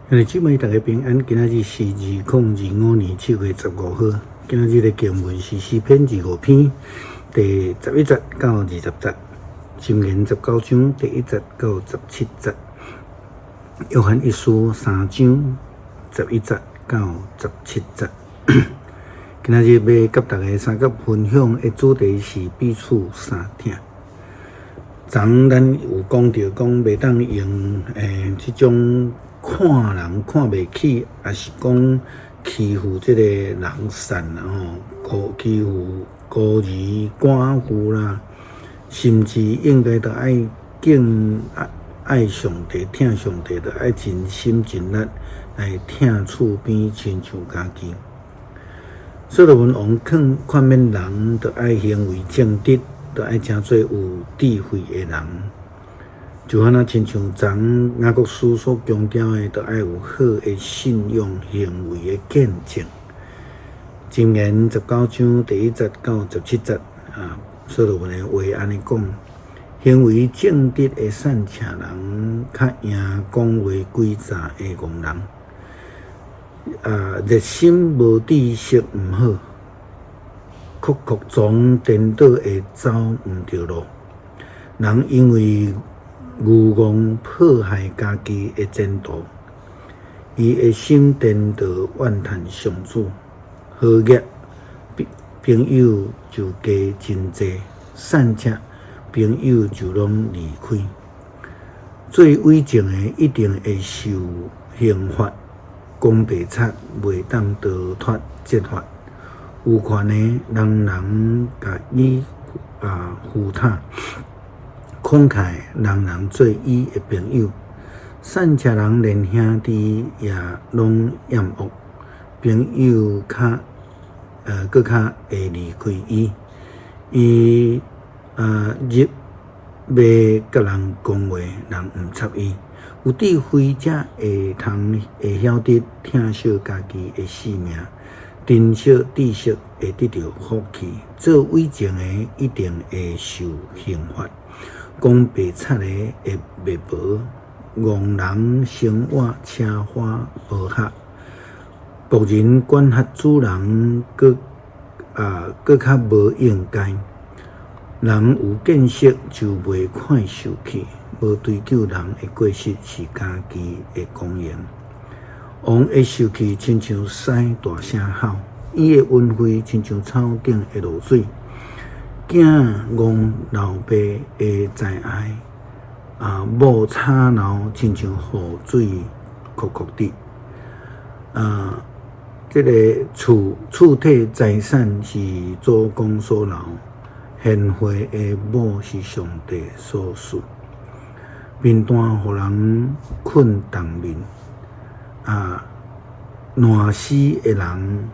兄弟姊妹，大家平安。今仔日是2025年7月15號。今仔日的經文是詩篇25篇第11節到20節，箴言19章第1節到17節，約翰一書3章11節到17節。今仔日欲佮大家相佮分享的主題是彼此相疼。昨咱有講著講，袂當用這種看人看袂起，抑是講欺負這個人善啦吼，欺負孤兒寡婦啦，甚至應該著愛敬愛上帝、疼上帝，著愛盡心盡力來疼厝邊親像家己。所羅門王勸勸勉人，著愛行為正直，著愛成做有智慧的人。就按呢親像昨雅各書所強調的，著愛有好的信仰行為的見證。箴言19章第1節到17節啊，所羅門的話按呢講：行為正直的散赤人，較贏講話詭詐的戇人。啊，熱心無知識毋好，曲曲撞顛倒會走毋著路。人因為愚戇破壞家己的前途，伊的心顛倒怨嘆上主。好額朋友就加真濟，散赤朋友就攏離開。做偽證的一定會受刑罰，講白賊袂當逃脫責罰。有權的人人共伊扶塔。慷慨人人做伊的朋友，散赤人連兄弟也攏厭惡，朋友較閣較會離開伊。伊入欲佮人講話，人毋插伊。有智慧者會通會曉得疼惜家己的性命，珍惜知識會得著福氣。做偽證的一定會受刑罰。講白賊的會滅亡，戇人生活奢華無合，僕人管轄主人，閣較無應該。人有見識就袂快受氣，無追究人的過失是家己的光榮。王的受氣親像獅大聲吼，伊的恩惠親像草頂的露水。囝戇老爸會災害，某吵鬧親像雨水涸涸滴。這个厝體財產是祖公所留，賢惠的某是上帝所賜。面單予人睏當面，懶死的人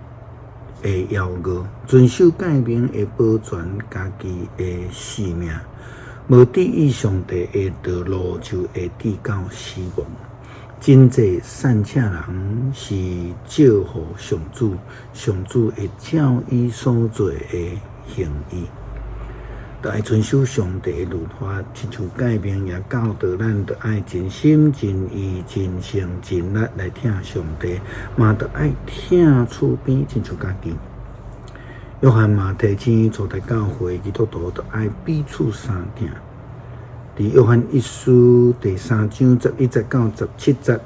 會枵餓，遵守誡命會保全家己的性命，無注意上帝的道路就會致到死亡。真濟散赤人是照予上主，上主會照伊所做的還伊。著愛遵守上帝的律法，親像誡命也教導咱，著愛盡心盡意盡性盡力來疼上帝，嘛著愛疼厝邊親像家己。約翰嘛提醒初代教會基督徒，著愛彼此相疼。佇約翰一書第3章11節到17節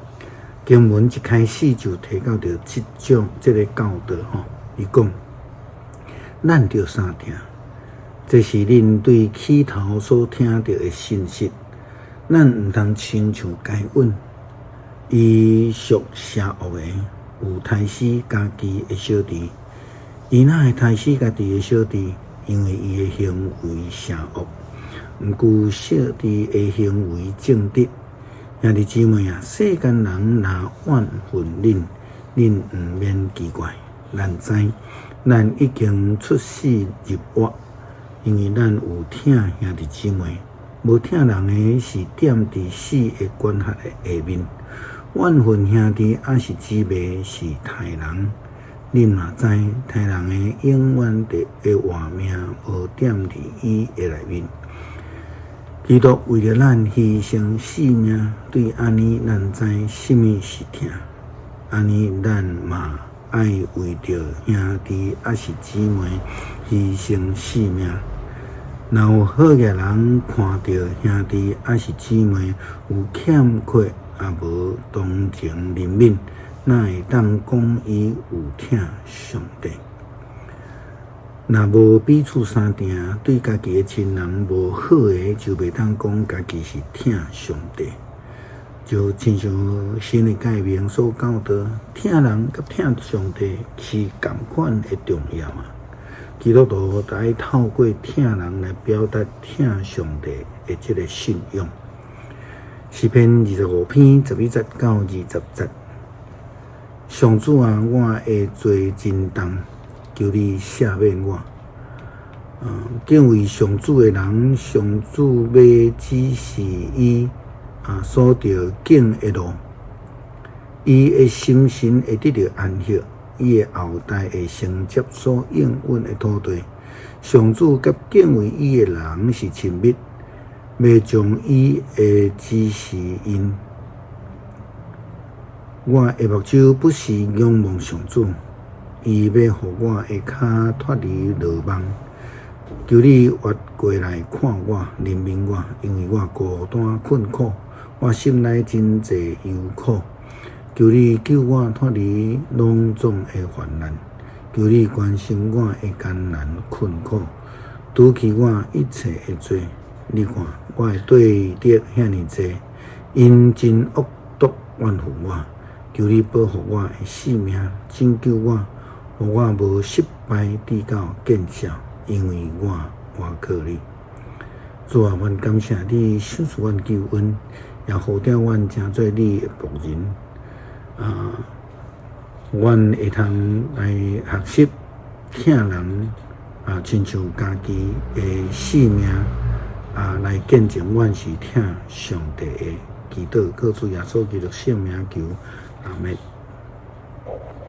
經文一開始就提到著這種這个教導吼，伊講咱著相疼。這是恁對起頭所聽著的信息。咱毋通親像該隱，伊屬邪惡的，有刣死家己的小弟。伊哪會刣死家己的小弟？因為伊的行為邪惡，毋過小弟的行為正直。兄弟姊妹啊，世間人若怨恨恁，恁毋免奇怪。咱知，咱已經出死入活。因為咱有疼兄弟姊妹，無疼人的是踮佇死的管轄的下面。怨恨兄弟抑是姊妹是刣人，恁嘛知，刣人的永遠佇會活命無踮佇伊的內面。基督為著咱犧牲性命，對按呢咱知啥物是疼。按呢咱嘛愛為著兄弟抑是姊妹犧牲性命。若有好額人看著兄弟抑是姊妹有欠缺，也無同情憐憫，哪會當講伊有疼上帝？若無彼此相疼，對家己的親人無好的，就袂當講家己是疼上帝。就親像神的誡命所教導，疼人佮疼上帝是仝款的重要啊！基督徒著愛透過疼人來表達疼上帝的這个信仰。詩篇25篇11節到20節。上主啊，我的罪真重，求你赦免我。敬畏上主的人，上主欲指示伊所著敬的路，伊的心神會得著安息，伊的後代會承接所應允的土地。上主佮敬畏伊的人是親密，欲將伊的指示𪜶。我的目睭不時仰望上主，伊欲予我的跤脫離羅網。求你越過來看我，憐憫我，因為我孤單困苦，我心內真濟憂苦。求你救我脫離攏總的患難，求你關心我的艱難困苦，除去我一切的罪。你看我的對敵遐爾濟，𪜶真惡毒怨恨我。求你保護我的性命，拯救我，予我無失敗直到見效，因為我倚靠你。主啊，阮感謝你賞賜阮救恩，也呼召阮成做你的僕人。阮會通來學習疼人，親像家己的性命，來見證阮是疼上帝的。祈禱，靠主耶穌基督聖名求，阿們。